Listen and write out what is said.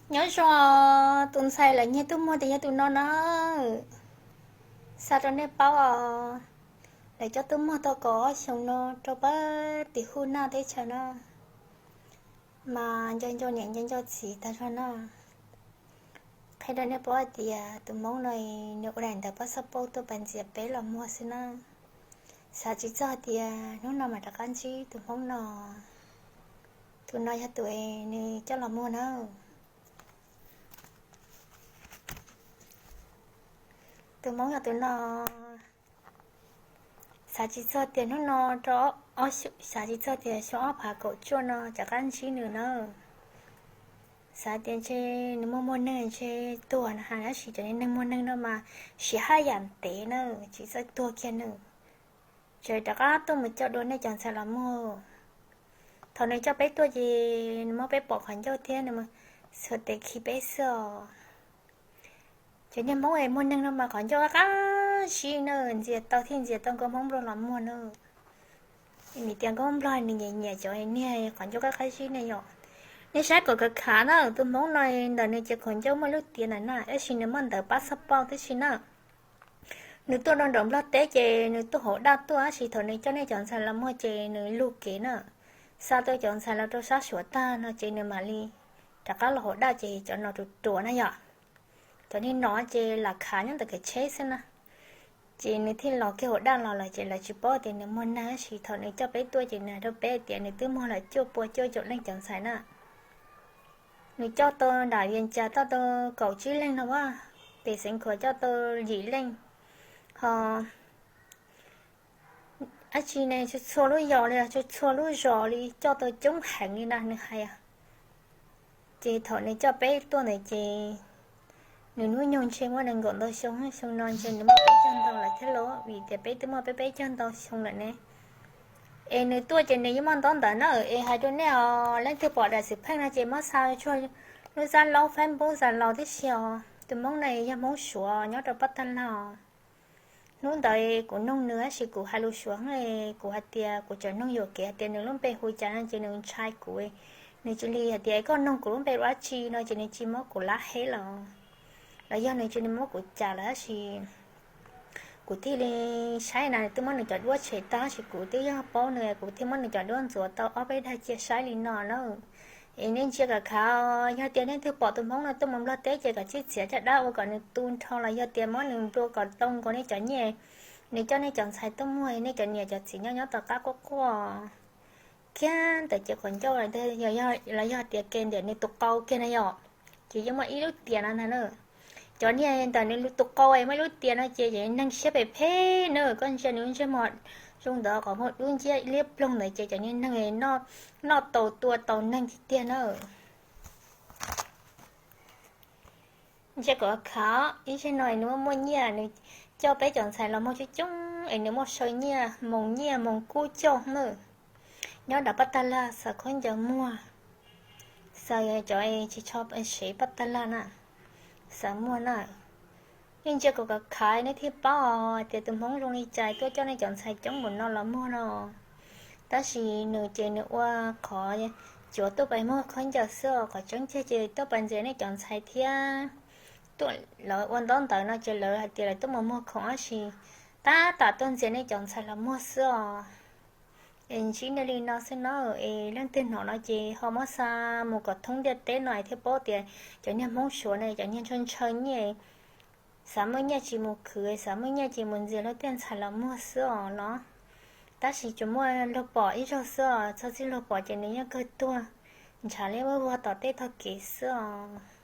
Nyob zoo, tus ntxhais lawv nyiag tub muag tias yog tus no na. Xa rau nej paub os, lawv coj tub muag tau kaum ob xyoos no rau pab tim huj naj teb chaws no, mas nco nco niam nco nco txiv tag zog no. Qhia rau nej paub hais tias tus hmoob no nws ua daim ntawv pab xab pauj tuaj pab ntxias peb los muag xwb na. Xav tsis txog tias hnub no mas rov qab ntsib tus hmoob no. Tus no yog tus nws coj los muag na. Tus hmoob yog tus no. Xav tsis txog tias hnub no rau, xav tsis txog tias xyoo ob phav kaum cuaj no rov qab ntsib nws na. Xav tias ntshe nws muaj muaj neeg ntshe tuag na has, tab sis cov neeg muaj neeg no mas siv haj yam ntev na, tsis txawj tuag kiag nws. Ces rov qab tuaj mus coj dua nej cov ntxhais los muag. Thaum nws coj peb tuaj ces nws muab peb pom qhov ncauj thiab nws xuas tes khi peb xwb os. Cov niag hmoob es muaj neeg no mas qhov ncauj qab qab zib na, ntxias tau thiaj ntxias tau nkauj hmoob nplog los muag na. Vim tias nkauj hmoob nplog nws nyiam nyiam cov niag qhov ncauj qab qab zib ne yom. Nej saib kom khav khav na, tus hmoob no ntawm nws ces qhov ncauj muaj lub tiav ntawm na, tab sis nws muaj ntawv pab xab pauj tib si na. Nws tuaj rau nram nplog teb ces nws tuaj hauv daj tuaj, tab sis thaum nws coj nej cov ntxhais los muag ces nws lug kev na. Xa tau cov ntxhais los rau sab Suav tag no ces nws mam li rov qab los hauv daj ces cov no ruam ruam na yom. Cov niag no ces lam khav nyob ntawm kev tsheb xwb na. Ces nws thiaj los kiag hauv daj los lawm ces lawv tsis paub tias nws muaj neeg, tab sis thaum nws coj peb tuaj ces nws hais rau peb tias nws twb muag lawm cuaj pua cuaj caum leej cov ntxhais na. Nws coj tau nram Vias Cas coj tau kaum tsib leeg no a, pem Xeev Khuam coj tau yim leej, ho dab tsi ne, txhua txhua lub yos li, txhua txhua lub zos li coj tau coob heev li na nws hais. Ces thaum nws coj peb tuaj ntawd ces nws hnub nyoog ntshe muaj nees nkaum ntau xyoo, xyoo no ntshe nws muaj peb caug ntau lawm thiab los, vim tias peb twb muaj peb peb caug ntau xyoo lawm ne. Es nws tuaj ces nws yeej muaj ntaub ntawv na, es hais rau nej os, leej twg pom daim xwm pheej no ces muab xa tsuag lub zaj laub Facebook xa los tib si os. Tus hmoob no yog hmoob Suav nyob rau Pab Tag Laj os. Hnub ntawd kuv noog nws tab sis kuv hais lus Suav, kuv hais tias kuv tseem noog yuam kev hais tias nws lub npe hu cas no ces nws ntshai kuv. Nws cia li hais tias koj noog kuv lub npe ua dab tsi no ces nws cia li muab kuv lab heb los, los yog nws cia li muab kuv cas lawm tab sis kuv thiaj li saib na, nws twb muab nws cov duab tshem tag tab sis kuv twb yog paub nws kuv thiaj muab nws cov duab ntxuav tau ob peb dag cia saib li no na. Es nej ntsia kom khav, yog tias nej twg pom tus hmoob no tuaj mus Nplog teb ces kom txhij txiav caj dab ua kom nws tu nrho los yog tias muab nws nplua kom tau nkaus nej cov nyiaj. Nws coj nej cov ntxhais tuaj muag, nej cov niam cov txiv nyob nyob tom qab quaj quaj kiag ntawm ces qhov ncauj los yog tias ke ntawm nws tus qau kiag na yom, ces yeej muaj ib lub tiam no ntag na. Cov niag ntawm nws tus qau muaj ib lub tiam no ces cov neeg siab phem phem na, koj ntsia nws ntsej muag zoo ntawd qhov muag dub nciab liab ploog ntawd ces cov niag neeg noj tau tua tau neeg tiag tiag na. Ntsia kom khav, ib zaug no nws muaj muaj nyiaj, nws coj peb cov ntxhais los muag coob coob es nws muaj saw nyiaj, moos nyiaj moos kub coj na. Nyob nram Pab Tag Laj xaws khaub ncaws muag, xaws cov tsis tshua sev Pab Tag Laj na, xaws muag na. Nej ntsia kom khav nej thiaj paub tias tus hmoob zoo li cas tuaj coj nej cov ntxhais coob npaum no los muag no. Tab sis nws ces nws ua qhov cuav tuaj pais muag khaub ncaws xwb os, qhov tseeb tiag ces tuaj pais ntxias nej cov ntxhais thiab. Tuaj lawv ua ntaub ntawv no ces lawv hais tias lawv tuaj mus muag khoom tab sis tab tom tuaj ntxias nej cov ntxhais los muag xwb os. Es ntsib nej li no xwb no, es leej twg hnov no ces ho muab xa mus kom thoob ntiaj teb no es thiaj paub tias cov niag hmoob Suav no cov niag ntshaw ntshaw nyiaj, xav muaj nyiaj tsis mus khwv, xav muaj nyiaj tsis mus ntxias luag tej ntxhais los muag xwb os los. Tab sis tsuas muaj luag pom ib zaug xwb os, txog txij luag pom ces nws yeej kawg tuag ntshav liab vog tom tej tog kev xwb os.